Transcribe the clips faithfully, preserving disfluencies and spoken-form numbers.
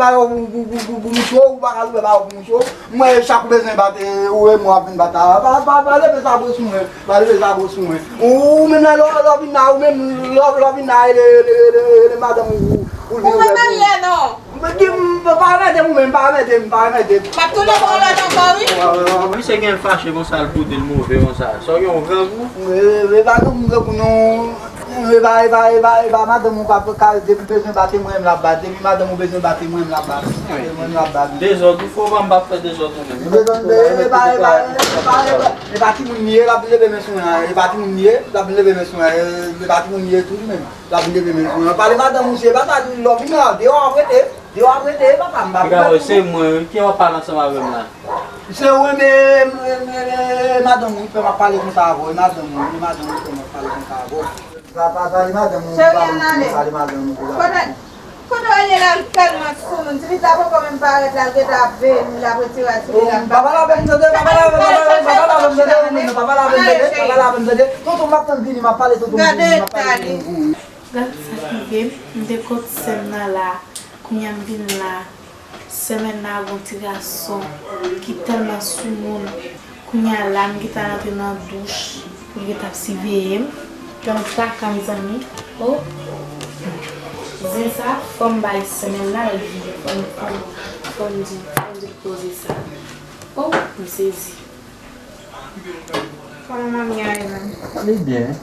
ba yo pou, pou, pou, pou, pou mouche w, ou pa ka leve ba yo pou mouche w. Mwen, chak ou bezwen bat, e, ou e mwen w ap vin bat la. Pa, pa, pa leve zabo sou mwen, pa leve zabo sou mwen. Ou, ou menm la, lè w, lè w vin la, ou menm, lè w, lè w vin la, e, e, e, e, e, e madanm ou, ou, ou vin ouvè pou ou. Ou pa marye, non. Mwen di, m, pa anmède m, ou menm, pa anmède m, pa anmède m. M ap tounen pran lòt ankò, wi. Wè, wè, wè, wè. Misye gen l fache konsa, l boude l move konsa. Sa w gen yon grangou? E, e, e pa grangou, grangou, non. E pa, e pa, e pa, e pa madanm ou ka, ka, depi bezwen bate mwen, m l ap bat. Depi madanm ou bezwen bate mwen, m l ap bat. Bate mwen, m l ap bat. Dezòd ou fè, ou pa m p ap fè dezòd ou menm. Dezòd, e, e pa, e pa, e pa, e pa, e pa timoun li ye, l ap leve men sou mwen. E pa timoun li ye, l ap leve men sou mwen. E, e pa timoun li ye tou li menm. L ap leve men sou mwen. Pale madanm ou, se pa sa, lè w vin la, deyò w ap rete. Deyò w ap rete, papa, m pa vin la. Gade, se mwen, wi, ki w ap pale ansanm avè m la? Se ou, men, men, men, men, madanm ou ki fè m ap pale konsa avè w, e madanm ou, e madanm ou ki fè m ap pale konsa avè w. Pa, pa, pale madanm ou, pale madanm ou, pale madanm ou. Kote, kote w ye la, l tèlman sou moun. Tibit la poko menm parèt la, l gentan ap veye nou, l ap retire a tibit la. Pa pale avè m tande, pa pale avè m, pa pale avè m, pa pale avè m tande, pa pale avè m tande, pa pale avè m tande. Tonton, m ap tann vini, m ap pale tonton vini, m ap pale tonton vini. Gad sa k rive m, m te kont sè m nan la, kounye a m vin la. Semèn nan gen yon ti gason ki tèlman soumoun. Kounye a la, m gentan rantre nan douch pou l gentan ap siveye m. Jan m traka m, zanmi. O! Zen sa, fò m bay semèn nan, l vini. Fò m, fò m, fò m di, fò m di l poze sa. O! M sezi. Kòman manmi a ye menm? Li byen.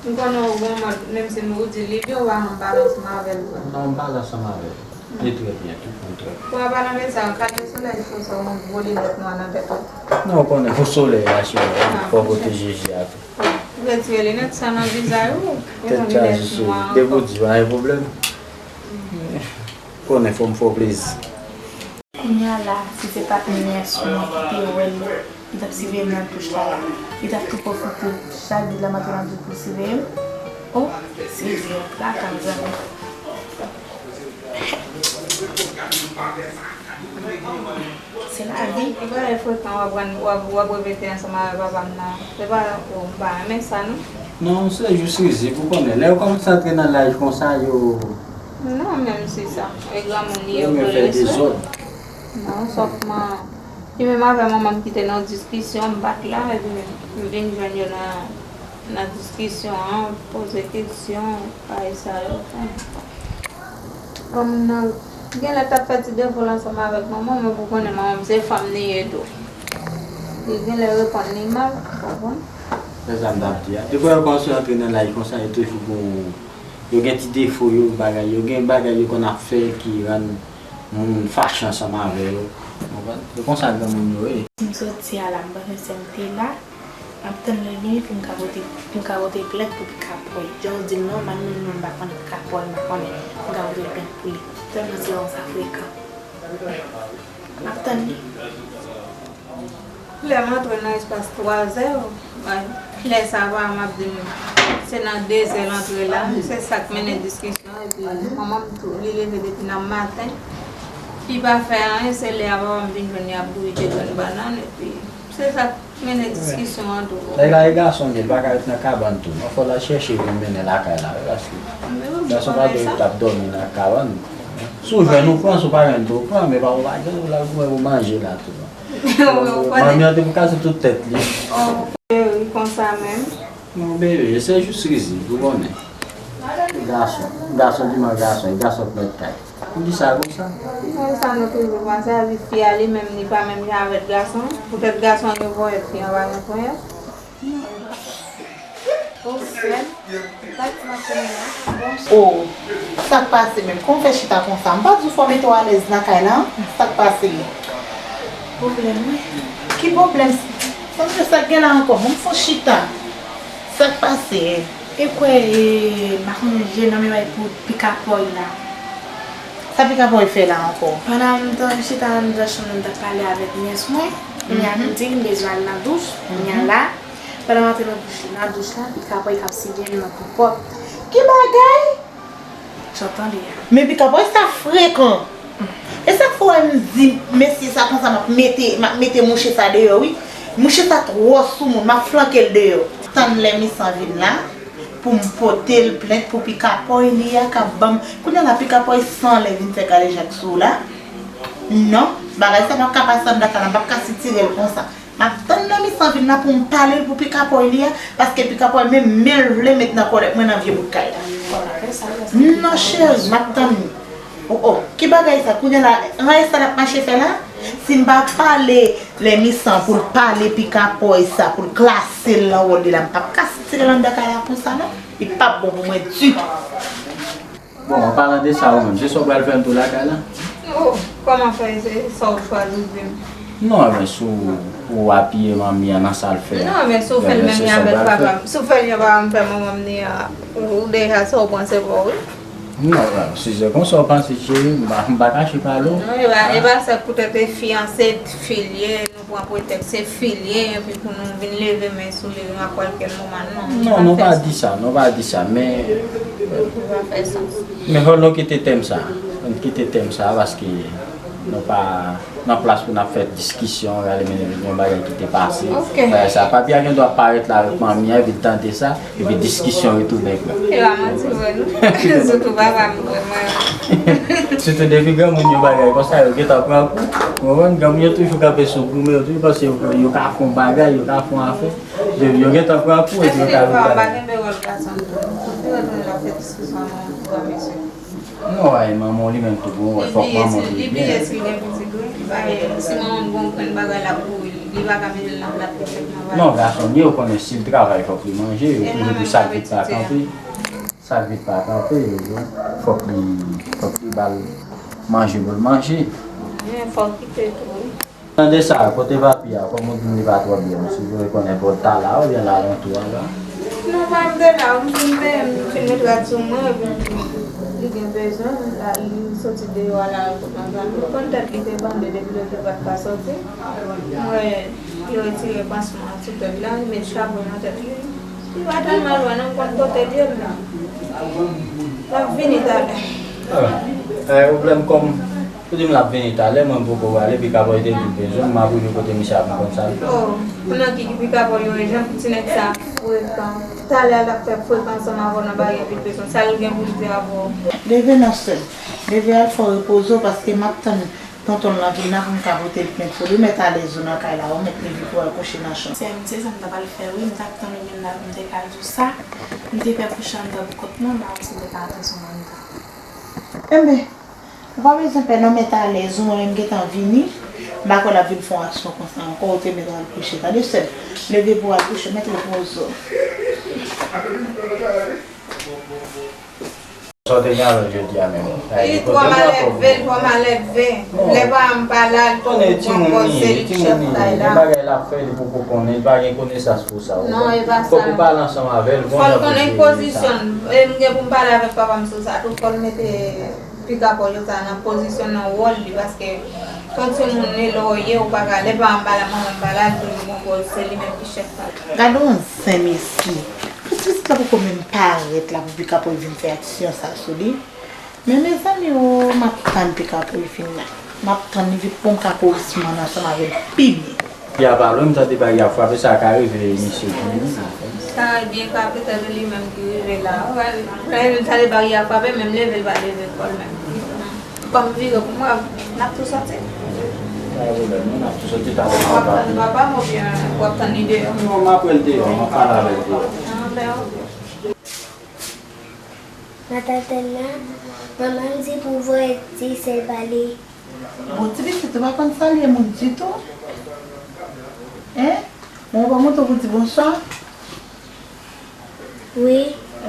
M konnen w gon mòd, menm si nou di li byen, ou pa janm pale ansanm avè l vre. Non, m pale ansanm avè l. Li trè byen, tout moun trè byen. Pou w pale ansanm sa, kale solèy sou sa, yon gwo linèt nwa nan tèt ou. Non, ou konnen pou solèy a, cheri, fò w pwoteje je a tou. Ou retire linèt sa nan vizaj ou, yon linèt nwa ankò. Depi w di, pa gen pwoblèm. Konnen fò m fè w plezi. Kounye a la, si se pa t Ernest mwen ki te wè l, li t ap siveye m nan douch la la. Li t ap tou pwofite chak jou la maten nan douch pou l siveye m. O, Sezi, traka m zanmi. Se lavi. Ou pa wè frekan w ap, w ap, w ap repete ansanm avè papa m nan. Se pa, o, m pa renmen sa non. Non, se jis rizib, ou konnen. Lè yo kòmanse antre nan laj konsa, yo, Non, menm si sa. E granmoun li yo. Ou renmen fè dezòd. Non, sòf man. Li menm avè manman m ki te nan diskisyon, m pa t la, epi m vin jwenn yo nan, nan diskisyon an, poze kesyon, bagay sa yo. Granmoun nan gen lè t ap fè ti defo l ansanm avèk manman m, men pou konnen manman m se fanm li ye tou. Li gen lè reponn li mal, ou konprann? Se sa m t ap di a. Depi w wè kòmsi yo antre nan laj konsa, yo toujou gon, yo gen ti defo yo, bagay, yo gen bagay yo konn ap fè ki rann moun fache ansanm avè yo. Ou konprann? Se konsa granmoun yo ye. M soti a la, m panse sè m te la. M ap tann lè l vini pou m ka pote, pou m ka pote plent pou Pikapòy. Jan w di m non, m ap menm non, m pa konnen Pikapòy, m pa konnen. M ka pote plent pou li. Tèlman ti gason sa frekan. M ap tann li. Lè m antre nan espas twa zè, lè sa a, paran m ap di m se nan de zè l antre la, se sa k mennen diskisyon, epi manman m tou, li leve depi nan maten, li pa fè anyen, se lè a papa m vin jwenn li ap bouyi de grenn bannann, epi se sa k mennen diskisyon an tou. Nèg la e gason li ye, li pa ka ret nan kabann tou non, fò l al chèche vin mennen lakay la wi, paske gason pa dwe ret ap dòmi nan kabann. Si w jwenn ou pran, si w pa jwenn tou w pran, men pa w pa gen, ou la goumen pou manje la tou non. Manmi an te pou kase tout tèt li. Oh, e konsa menm. Non, bebe, se jis rizib, ou konnen. Gason, gason ki mank gason, e gason k mèt kay. Poukisa konsa? Konsa nou toujou panse a vi fi a li menm, li pa menm jan avèk gason. Poutèt gason yo ponyèt, fi an pa gen ponyèt. Oh, sè m, pati nan komin an. Bon. Oh, sa k pase menm? Kòman w fè chita konsa? M pa di w fò w mete w alèz nan kay la, sa k pase? Pwoblèm, wi. Ki pwoblèm? Sa m fè, sa k gen la ankò? Bon, m fè w chita. Sa k pase? E kwè, e, m pa konnen, je nan men bay pou Pikapòy la. Sa Pikapòy fè la ankò? Pandan m t ap chita anndan chanm nan, m t ap pale avèk nyès mwen, kounye a m di m bezwen al nan douch, kounye a la, pandan m antre nan douch, nan douch la, Pikapòy k ap siye m nan pou pòt. Ki bagay? Jan w tande a. Men Pikapòy sa frekan. E sa k fè w wè m di mesye sa konsa, m ap mete, m ap mete mouche sa deyò wi. Mouche sa twò soumoun, m ap flanke l deyò. Tann lè Misan vin la pou m pote l plent pou Pikapòy li a k ap ban m. Kounye a la Pikapòy san lè vin fè kalejak sou w la. Non, bagay sa p ap ka pase anndan kay la, m p ap ka sitire l konsa. M ap tann lè Misan vin la pou m pale l pou Pikapòy li a, paske Pikapòy menm men l vle met nan kòlèt mwen nan vye bout kay la. Non cheri, m ap tann li. Oh, oh, ki bagay sa? Kounye a la, anyen sa l ap mache fè la? Si m pa pale lè Misan pou l pale Pikapòy sa, pou l klase l nan wòl li la, m p ap ka sitire l anndan kay la konsa non. Li p ap bon pou mwen ditou. Bon, an palan de sa, ou menm, se sa w pral fè m tou lakay la? Oh, kòman fè se sa w chwazi di m? Non, men si w, ou apiye manmi an nan sa l fè a. Non, men si w fè l menm jan avèk papa m, si w fè l jan papa m fè manman m ni a, ou deja sa w panse pa w, wi. Non, si se konsa w panse, cheri, m pa, m pa kache pale w. Non, e pa, e pa sa poutèt e fiyanse fi l ye, nou pran pretèks se fi l ye, epi pou nou vin leve men sou li a kwèlke moman, non. Non, nou pa di sa, nou pa di sa, men. Li pa fè sans. Men fò nou kite tèm sa. Nou kite tèm sa, paske nou pa nan plas pou n ap fè diskisyon, rale mennen yon bagay ki te pase. Ok. Bagay sa, papi a gen dwa parèt la avèk manmi an, epi l tande sa, epi diskisyon retounen pran. E pa manti vre, non. Sitou papa m, vrèman. Sitou depi granmoun yo bagay konsa, yo gentan pran kou. Ou konprann? Granmoun yo toujou kanpe sou goumen, yo toujou panse yo, yo ka fè yon bagay, yo ka fè yon afè. Depi yo gentan pran kou, epi yo ka vin pale. Èske defwa w pa kenbe wòl gason m tou? Ou vin retounen l ap fè diskisyon ak yon granmesye? Non, ay, manman w li menm tou gon wòl, fòk manman w li byen. Li bliye si l gen pitit, wi. Li pa, si manman m gon grenn bagay l ap boure li, li pa ka mete l nan plat pou fèt nan valè. Non, gason m ye, ou konnen si l travay, fòk li manje, yo toujou di sa k vit pa kanpe. Sa k vit pa kanpe, fòk li, fòk li ba l manje pou l manje. Men fòk kite tou, wi. Tande sa, kote papi a, kòm ou di m li pa twò byen, ou sipoze konnen fò l ta la oubyen l alantou a la. Non, pa m te la, m fin peye, m fin met rad sou mwen, epi li gen bezwen, la, li soti deyò a la, al kot manzè. M konn tèt li te bande depi lè l te pa t ka soti. M wè yo retire pansman an sou tèt la, yo met chapo nan tèt li. Li pa tèlman lwen non, m konn kote l ye m nan. L ap vini talè. Ah, pa gen pwoblèm, kòm ou di m l ap vini talè, mwen m poko prale, Pikapòy te di l bezwen m, m ap rive kote misye a pou m konn sa l fè. Oh, ou nan ki Pikapòy yo ye, jan ti nèg sa frekan. Talè a l ap fè frek ansanm avè w nan bagay vit bezwen. Sa l gen pou l di avè w? Leve non sè m. Leve al fè w repoze w paske m ap tann tonton l nan vin la pou m ka pote l plent pou li. Ou mèt alèz ou nan kay la, ou mèt leve pou w al kouche nan chanm. Sè m, se sa m ta pral fè wi. M t ap tann ou vin la pou m te ka di w sa. M te fè kouche anndan pou kont mwen, m pa wè si w te ka antre sou mwen anndan. Enben, ou pa bezwen pè non, mèt alèz ou, mwen menm gentan vini. M pa kwè l ap vin fè yon aksyon konsa ankò, ou te mèt al kouche. Tande sè m, leve pou w al kouche, mèt repoze w. Sa w te gen avè l jodi a menm? Li twò malelve, li twò malelve. Lè pa m pa la, li tou pran pòz se li k chèf kay la. Gen bagay l ap fè, li poko konnen, li pa gen konesans pou sa. Non, e pa sa. Fòk ou pale ansanm avè l, fò l konnen pozisyon l. E m gen pou m pale avèk papa m sou sa tou, fò l mete Pikapò jodi a nan pozisyon, nan wòl li, paske tout timoun li lè w ye, ou pa ka, lè pa m pa la, manman m pa la, li toujou pran pòz se li menm ki chèf la. Gade yon zen mesye. Pitit la poko menm parèt la pou Pikapò vin fè aksyon sa sou li. Men mezanmi o, m ap tann Pikapò vin la. M ap tann li vin pou m ka poze m ansanm avè l pi byen. Fi a pa lwen, m tande bari ap frape, sa ka rive misye tou wi. Sa byen ka petèt li menm ki rive la. Ou pa, lè m tande bari ap frape, menm leve l pa leve kò l menm. Ban m vire pou m wè, n ap tou sòti? Pa gen pwoblèm non, n ap tou sòti talè. W ap tann papa m oubyen w ap tann li deyò? Non, m ap wè l deyò, m ap pale avè l deyò. Anben, oke. Matatèl la, manman m di pou voye ti sèl pale. Bon, ti pitit, ou pa konn salye moun ditou? Hein? Bon, ou pa montre pou di bonswa? Wi.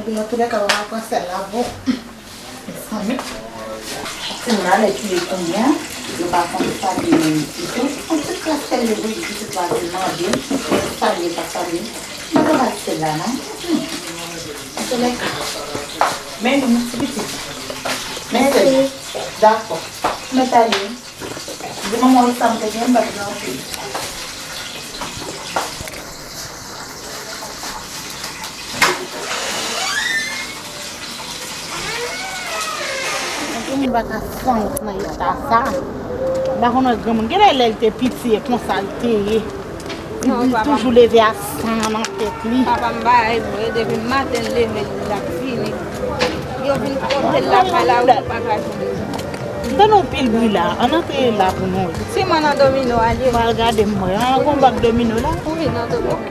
Ebyen, antoulèka, ou pa pran sèl la, bon. Mezanmi. Ti malè ki ye kounye a, yo pa konn salye moun ditou. Yon ti kras sèl yo voye pitit la vin mande m, salye, pa salye. Mwen pa bay sèl la, non. Antoulèka, men li, ti pitit. Men sèl. Dakò. Mèt ale. Di manman w sa m te gen, m pa t gen anpil. Anpil moun pa ka sanwont nan eta sa. M pa konn wè granmoun. Genlè lè l te piti, e konsa l te ye. Li toujou leve a san nan tèt li. Papa m pa la vre, depi maten l leve, li ap fini. Yo vin pote l lakay la, ou pa ka jwenn li. M tande yon pil bri la, ann antre la pou nou. Siman nan domino a ye. M al gade m wè, an gon bak domino la. Wi, nan domino. Ok.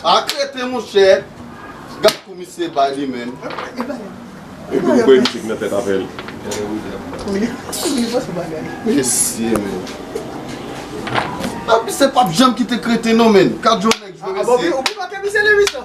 Ak rete, monchè. Gad kou misye bay li menm. Epi m kwè misye ki nan tèt afè l. Mesye, men. Ah, misye p ap janm kite krete non, men. Gad jan nèg jwe mesye. Ou pi make misye lemisyon.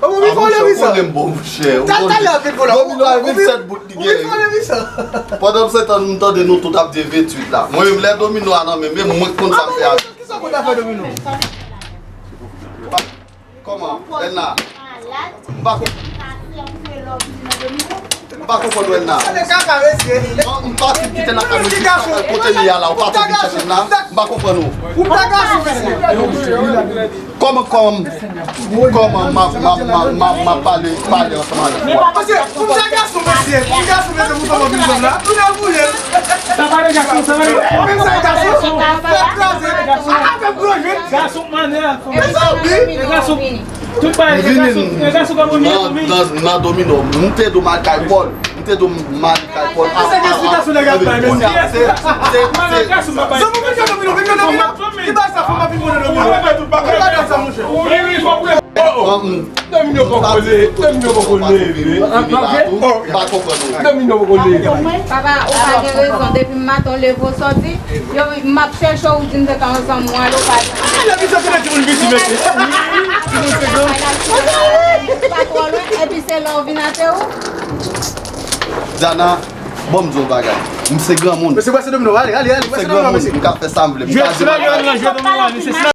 Ou pi fò lemisyon. Ou konnen m bon, monchè. Ou konnen. Domino a vin sèt bout li gen. Ou pi fò lemisyon. Pandan m se tan, m tande nou tout ap di venntuit la. Mwen menm, lè domino a nan men m, mwen k konn sa m fè avè l. Kisa w konn afè domino? Kòman? Enna. M pa konn. M pa konprann w, Enna. Non, m pati kite lakay mwen jis kote li a la, ou pati vin chèche m la. M pa konprann ou. Ou pa gason, mesye. Kòman, kòman, kòman m ap, m ap, m ap, m ap, m ap pale, pale ansanm avèk ou a? Mesye, pou m ta gason, mesye, pou m gason, mesye, pou sa w ap vin jwenn la, tounen boule. Sa pa de gason, sa pa de gason. Menm sa gason, fè kraze. Gason. A, fè gwo jwèt. Gason manè. Mezanmi. Gason. Tout bagay, e gason, e gason ka premye pou mi. Nan, nan domino, m te di w m al kay Pòl. M te di w m al kay Pòl. Sa se eksplikasyon nèg ap bay, mesye. Se, se, se. Zanmi, vin jwe domino, vin jwe domino. Ki bagay sa, fò m ap vin jwe domino. Ki bagay sa, monchè? Domino poko leve, Domino poko leve. Domino poko leve. Papa, ou pa gen rezon. Depi maten w leve w sòti, yo, m ap chèche w, ou di m te ka ansanm ou, alo, pa. Epi se lè w vin atè ou. Diana, bon, m di w bagay. M se granmoun. Mesye, pase Domino, ale, ale, ale, pase Domino, mesye. M ka fè sa m vle. M ka di bagay.